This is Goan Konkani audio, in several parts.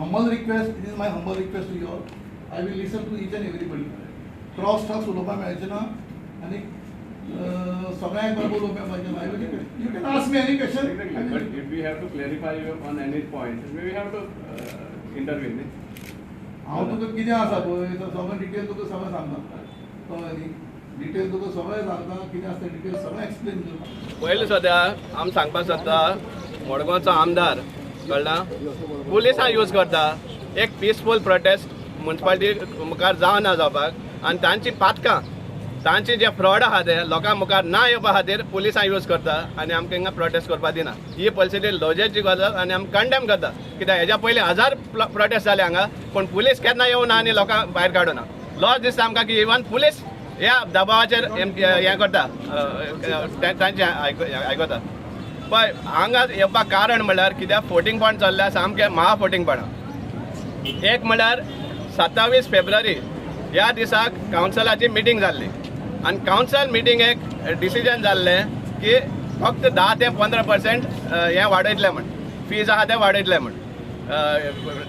Humble request, it is my humble request to you all. I will listen to each and everybody. Cross talks उलोवपाक मेळचें ना आनी सगळ्यांक बरोबर उलोवपाक मेळचें ना. You can ask me any question. But if we have to clarify you on any point, we have to intervene. हांव तुका कितें आसा पळय तो सगळें डिटेल तुका सगळें सांगता, कळ्ळें न्ही? डिटेल तुका सगळें सांगता, कितें आसा डिटेल सगळें एक्सप्लेन करता. पयलीं सद्या आमी सांगपाक सोदता, मडगांवचो आमदार कळ्ळा पुलिसां यूज करता एक पिसफूल प्रोटेस्ट मुन्सिपालिटी मुखार जावना जावपाक, आनी तांची पातकां तांची जे फ्रॉड आहा ते लोकां मुखार ना येवपा खातीर पुलिसां यूज करता आनी आमकां हिंगा प्रोटेस्ट करपाक दिना. ही परिस्थिती लजेची गजाल आनी आमी कंडेम करता, कित्याक हेज्या पयलीं हजार प्रोटेस्ट जाले हांगा, पूण पुलीस केन्ना येवना आनी लोकांक भायर काडूना. लॉस दिसता आमकां की इवन पुलीस ह्या दबावाचेर हें करता, तांचें आयकता. पळय हांगा येवपाक कारण म्हणल्यार कित्याक फोटींग पॉयंट चल्ल्या सामकें महा फोटींग पॉयंट. एक म्हणल्यार 27 फेब्रुवारी ह्या दिसाक कावन्सिलाची मिटींग जाल्ली आनी कावन्सिल मिटींगेक डिसिजन जाल्लें की फक्त 10 ते 15% हें वाडयतलें म्हण, फीज आहा तें वाडयतलें म्हण,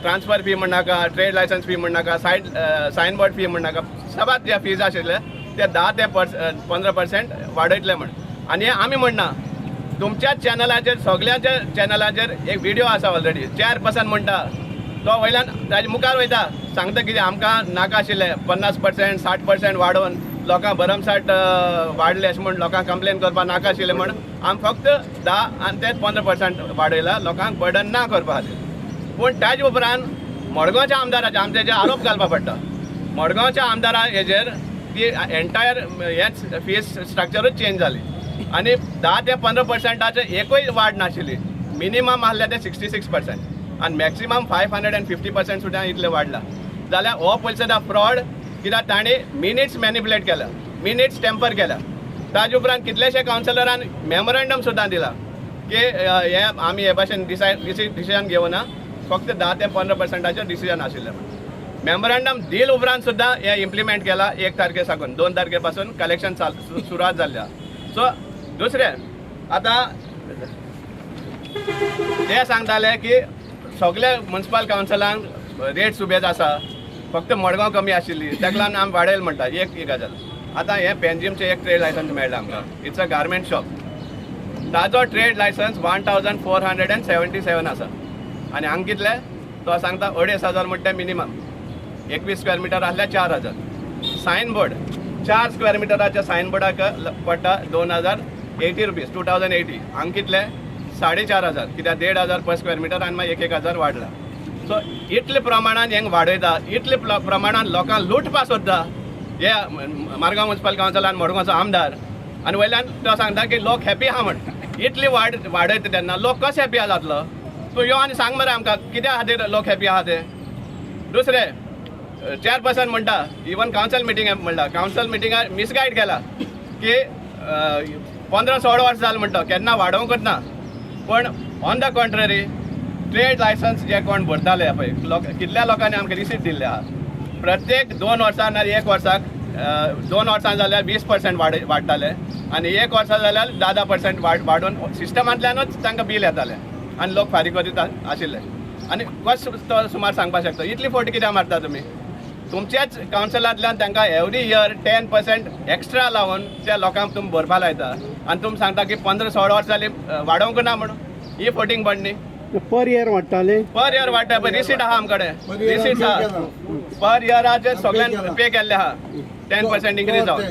ट्रान्सफर फी म्हणनाका, ट्रेड लायसन्स फी म्हणनाका, सायन बोर्ड फी म्हणनाका, सगळ्यात जे फीज आशिल्ले ते 10 ते 15% वाडयतले म्हण. आनी आमी म्हणना, तुमच्याच चॅनलाचेर सगळ्यांच्या चॅनलाचेर एक व्हिडिओ आसा ऑलरेडी, चेअरपर्सन म्हणटा तो वयल्यान ताजे मुखार वयता सांगता कितें आमकां नाका आशिल्लें 50% 60% वाडोवन लोकांक भरमसाठ वाडले अशें म्हूण लोकांक कंप्लेन करपाक नाका आशिल्लें म्हण आमी फक्त 10 आनी ते 15% वाडयला लोकांक बर्डन ना करपा खातीर. पूण ताजे उपरांत मडगांवच्या आमदाराचे आमचे जे आरोप घालपा पडटा, मडगांवच्या आमदारा हेजेर ती एंटायर हेच फीस स्ट्रक्चरूच चेंज जाली आनी 10 ते 15%चे एकूय वाड नाशिल्ली. मिनिमम आहले ते 66% आनी मॅक्सिमम 550% सुद्दां इतले वाडला. जाल्यार हो पयलीं सुद्दां फ्रॉड, कित्याक तांणी मिनिट्स मॅनिपुलेट केल्या, मिनिट्स टेम्पर केल्या. ताजे उपरांत कितलेशे कावन्सिलरान मेमोरेंडम सुद्दां दिला की हें आमी हे भाशेन डिसिजन घेवना, फक्त 10 ते 15%चेर डिसिजन आशिल्लें. मेमोरेंडम दिल उपरांत सुद्दां हें इम्प्लिमेंट केला 1 तारखे साकून 2 तारखे पासून कलेक्शन सुरवात जाल्ली आसा. सो दुसरें आतां ते सांगताले की सगळे मुन्सिपल कावन्सिलांक रेट सुबेज आसा, फक्त मडगांव कमी आशिल्ली ताका लागून आमी वाडयल म्हणटा. एक गजाल आतां हें पेंजीमचें एक ट्रेड लायसन्स मेळ्ळां आमकां, it's a garment shop, ताजो ट्रेड लायसन्स 1477 आसा आनी हांगा कितले तो सांगता 2500 म्हणटा मिनिमम, 21 स्क्वेअर मिटर आसल्यार 4000. सायन बोर्ड 4 स्क्वेअर मिटराच्या सायन बोर्डाक पडटा 2080 रुपीज, 2080. हांगा कितले 4500, कित्याक 1500 पर स्क्वेअर मिटर आनी मागीर 1,000 वाडला. सो इतले प्रमाणान हेंक वाडयता, इतले प्रमाणान लोकांक लुटपा सोदता हे मारगांव मुन्सिपल कावन्सिल आनी मडगांवचो आमदार. आनी वयल्यान तो सांगता की लोक हॅपी आहा म्हण, इतली वाडयता तेन्ना लोक कशे हॅपी आहा जातलो? तूं यो आनी सांग मरे आमकां कित्या खातीर लोक हॅपी आहा ते. दुसरें चेअरपर्सन म्हणटा, इवन कावन्सिल मिटींग म्हणटा, कावन्सिल मिटिंगार मिसगायड केला की 15-16 वर्सां जालें म्हणटा केन्ना वाडोवंकच ना, पूण on the contrary trade licence जे कोण भरताले पळय लोक कितल्या लोकांनी आमकां रिसीट दिल्ले आहा, प्रत्येक 2 वर्सां ना 1 वर्साक 2 वर्सां जाल्यार 20% वाडटाले आनी 1 वर्सा जाल्यार 10-10% वाडून सिस्टमांतल्यानूच तांकां बील येतालें आनी लोक फारीक करीत आशिल्ले. आनी कशें तो सुमार सांगपाक शकता इतली फोटी कित्याक मारता तुमी? तुमच्याच कावन्सिलांतल्यान तांकां एवरी इयर 10% एक्स्ट्रा लावन त्या लोकांक तुमी भरपा लायता आनी तुमी सांगता की 15-16 वर्सां जालीं वाडोवंक ना म्हणून, ही फोटींग पडनी. पर इयर वाडटाले, पर इयर वाडटा पळय, रिसीट आहा आमकडे, रिसीट आहा पर इयराचेर सगळ्यांक पे केल्ले आहा 10% इन्क्रीज जावन.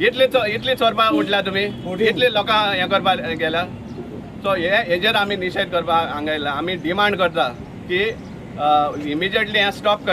इतली चोरपा उठल्या तुमी, इतली लोकांक हें करपाक गेल्या. सो हे हेजेर आमी निशेध करपाक हांगा येयला. आमी डिमांड करता की इमिजिएटली हें स्टॉप करचें.